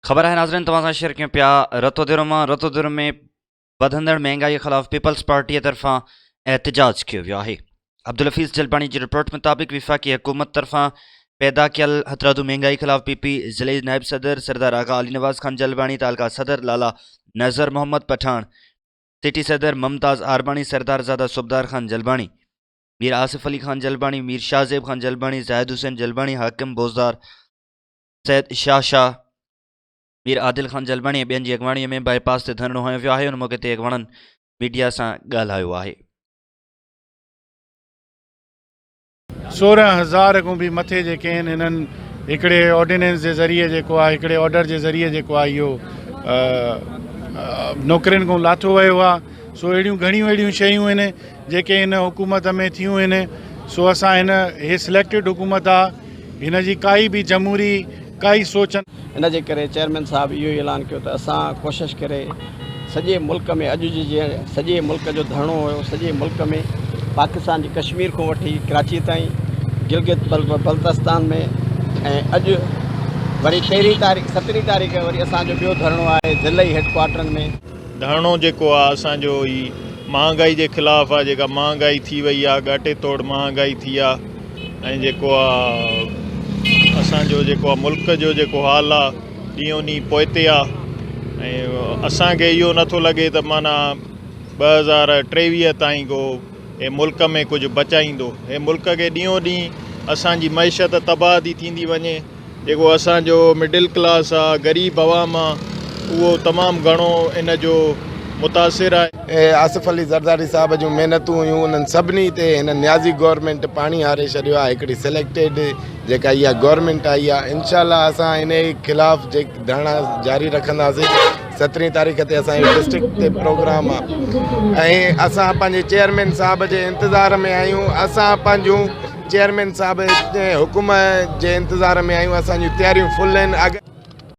خبر آهي ناظرين توهان سان شيئر ڪيون پيا رتوديرو مان رتوديرو ۾ وڌندڙ مهنگائي خلاف پيپلز پارٽي طرفان احتجاج ڪيو ويو آهي عبدالحفيظ جلباڻي جي رپورٽ مطابق وفاقي حڪومت طرفان پيدا ڪيل هٿرادو مهنگائي خلاف پي پي ضلعي نائب صدر سردار آغا علي نواز خان جلباڻي تعلقه صدر لالا نظر محمد پٺاڻ سٽي صدر ممتاز آرباڻي سردار زاده صوبدار خان جلباڻي مير آصف علي خان جلباڻي مير شاهزيب خان جلباڻي زاهد حسين جلباڻي حاڪم بوزدار سيد شاهه شاهه، مير عادل خان جلباڻي ۽ ٻين جي اڳواڻي ۾ بائي پاس تي ڌرڻو هنيو ويو آهي، ان موقعي تي اڳواڻن ميڊيا سان ڳالهايو آهي. 16,000 کان به مٿي جيڪي آهن انهن هڪڙي آرڊيننس جي ذريعي جيڪو آهي هڪڙي آرڊر جي ذريعي جيڪو آهي اهو نوڪرين کان لاٿو ويو آهي سو اهڙيون گهڻيون اهڙيون شيون آهن جيڪي هن حڪومت ۾ ٿيون آهن سو اسان هن هي سليڪٽيڊ حڪومت آ هن جي ڪائي به جمهوري ڪائي سوچ ان جي ڪري چيئرمين صاحب اهو ئي اعلان ڪيو ته اسان ڪوشش ڪري سڄي ملڪ ۾ اڄ جي جيئن سڄي ملڪ جو ڌرڻو هيو سڄي ملڪ ۾ پاڪستان جي ڪشمير کان وٺي ڪراچي تائين گلگت بلتستان ۾ ۽ اڄ وري تيرهين تاريخ سترهين تاريخ وري اسان جو ٻيو ڌرڻو آهي ضلعي هيڊ ڪوارٽرن ۾. ڌرڻو جيڪو آ اسان جو هي مهانگائي جي خلاف آ جيڪا مهانگائي ٿي وئي آ ڳاٽي توڙ مهانگائي ٿي آ ۽ جيڪو آ اسان جو جيڪو آ ملڪ جو جيڪو حال آ ڏينهون ڏينهن پوئتي آ ۽ اسان کي اهو نٿو لڳي ته معنيٰ 2023 تائين ڪو هي ملڪ ۾ ڪجهه بچائيندو هي ملڪ کي ڏينهون ڏينهن اسان جي معيشت تباهه ٿي ٿيندي وڃي جيڪو اسان جو مڊل ڪلاس آ غريب عوام آ اهو تمام گهڻو ان جو متاثر آهي. آصف علي زرداري صاحب جون محنتون هيون انهن سڀني تي هن نيازي گورنمينٽ پاڻي هاري ڇڏيو آهي هڪڙي سليڪٽيڊ جيڪا اها گورنمينٽ آئي آهي انشاء الله اسان ان جي خلاف جي ڌرڻا جاري رکنداسين سترهين تاريخ تي اسان جو ڊسٽرڪٽ تي پروگرام آهي ۽ اسان پنهنجي چيئرمين صاحب جي انتظار ۾ آهيون اسان پنهنجون چيئرمين صاحب جي حڪم جي انتظار ۾ آهيون اسان جون تياريون فل آهن.